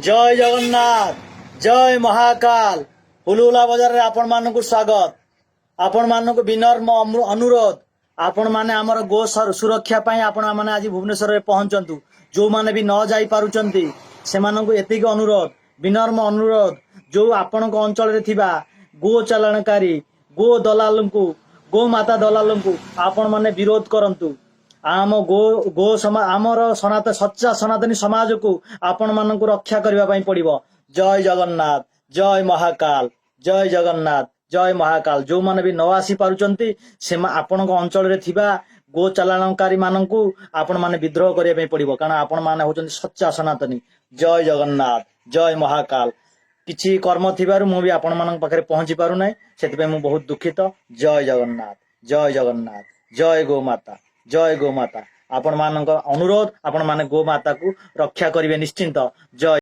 ଜୟ ଜଗନ୍ନାଥ, ଜୟ ମହାକାଲ। ହୁଲୁହୁଲା ବଜାରରେ ଆପଣମାନଙ୍କୁ ସ୍ୱାଗତ। ଆପଣମାନଙ୍କୁ ବିନମ୍ର ଅନୁରୋଧ, ଆପଣମାନେ ଆମର ଗୋ ସୁରକ୍ଷା ପାଇଁ ଆପଣମାନେ ଆଜି ଭୁବନେଶ୍ୱରରେ ପହଞ୍ଚନ୍ତୁ। ଯୋଉମାନେ ବି ନ ଯାଇପାରୁଛନ୍ତି, ସେମାନଙ୍କୁ ଏତିକି ଅନୁରୋଧ, ବିନମ୍ର ଅନୁରୋଧ, ଯୋଉ ଆପଣଙ୍କ ଅଞ୍ଚଳରେ ଥିବା ଗୋ ଚାଲାଣକାରୀ, ଗୋ ଦଲାଲଙ୍କୁ, ଗୋ ମାତା ଦଲାଲଙ୍କୁ ଆପଣମାନେ ବିରୋଧ କରନ୍ତୁ। ଆମ ଗୋ ଗୋ ସମା ଆମର ସଚ୍ଚା ସନାତନୀ ସମାଜକୁ ଆପଣମାନଙ୍କୁ ରକ୍ଷା କରିବା ପାଇଁ ପଡିବ। ଜୟ ଜଗନ୍ନାଥ, ଜୟ ମହାକାଲ, ଜୟ ଜଗନ୍ନାଥ, ଜୟ ମହାକାଲ। ଯୋଉମାନେ ବି ନ ଆସି ପାରୁଛନ୍ତି, ଆପଣଙ୍କ ଅଞ୍ଚଳରେ ଥିବା ଗୋ ଚାଲାଣକାରୀ ମାନଙ୍କୁ ଆପଣମାନେ ବିଦ୍ରୋହ କରିବା ପାଇଁ ପଡିବ, କାରଣ ଆପଣମାନେ ହଉଛନ୍ତି ସଚ୍ଚା ସନାତନୀ। ଜୟ ଜଗନ୍ନାଥ, ଜୟ ମହାକାଲ। କିଛି କର୍ମ ଥିବାରୁ ମୁଁ ବି ଆପଣମାନଙ୍କ ପାଖରେ ପହଞ୍ଚି ପାରୁନାହିଁ, ସେଥିପାଇଁ ମୁଁ ବହୁତ ଦୁଃଖିତ। ଜୟ ଜଗନ୍ନାଥ, ଜୟ ଜଗନ୍ନାଥ, ଜୟ ଗୋ ମାତା, ଜୟ ଗୋ ମାତା। ଆପଣମାନଙ୍କ ଅନୁରୋଧ, ଆପଣମାନେ ଗୋ ମାତାକୁ ରକ୍ଷା କରିବେ ନିଶ୍ଚିନ୍ତ। ଜୟ